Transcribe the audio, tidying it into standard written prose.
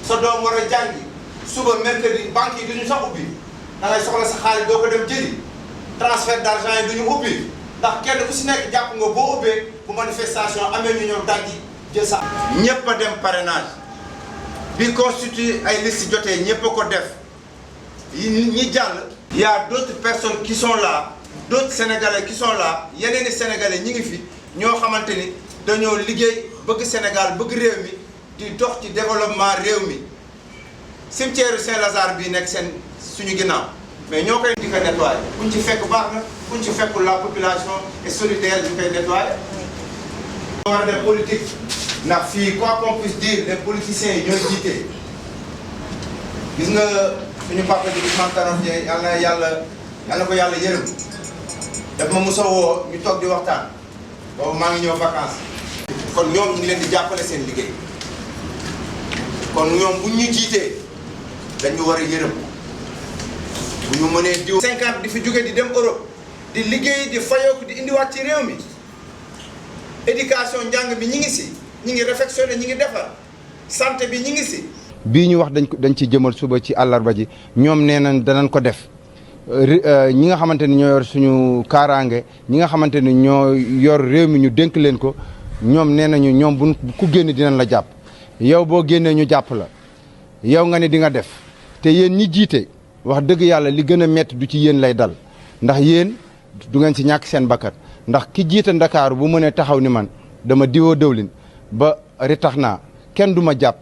sa doom war a jàngi suba mercredi banque yi duñu sax ubbi da ngay soxla sa xaalis doo ko dem jëli transfert d'argent yi duñu ubbi ndax kenn ku si nekk jàpp nga boo ubbee bu manifestation amee ñu ñëw dajji jël sa. ñëpp a dem parrainage bi constitué ay liste jotee ñëpp a ko def ñi jàll. Il y a d'autres personnes qui sont là d'autres Sénégalais qui sont là yeneeni Sénégalais ñi ngi fi ñoo xamante ni dañoo liggéey bëgg Sénégal bëgg réew mi di dox ci développement réew mi cimetière Saint-Lazare bi nekk seen suñu ginnaaw mais ñoo koy di ko nettoyer kuñ ci fekk baax na kuñ ci fekkul la population est solidaire ñu koy nettoyer. war a def politique ndax fii quoi qu'on puisse dire les politiciens yi ñooy jiite gis nga suñu papa ji Ousmane Tanor Dieng yàlla na ko yàlla yërëm daf ma mos a woo ñu toog di waxtaan boobu maa ngi ñëw vacances kon ñoom ñu ngi leen di jàppale seen liggéey kon ñoom bu ñu jiitee dañu war a yërëm bu ñu mënee diw 50 di fi jóge di dem Europe di liggéey di fayoo di indiwaat ci réew mi éducation njàng bi ñi ngi si ñi ngi réfectionné ñi ngi defar santé bi ñi ngi si. bii ñu wax dañ ci jëmal suba ci àllarba ji ñoom nee nañ danañ ko def ñi nga xamante ni ñoo yor suñu kaaraange ñi nga xamante ni ñoo yor réew mi ñu dénk leen ko ñoom nee nañu ñoom bu ku génn dinañ la jàpp yow boo génnee ñu jàpp la yow nga ne di nga def te yéen ñi jiite wax dëgg yàlla li gën a metti du ci yéen lay dal ndax yéen du ngeen ci ñàkk seen bakkat ndax ki jiite Ndakaaru bu mënee taxaw ni man dama diwoo dëwlin ba ritax naa kenn du ma jàpp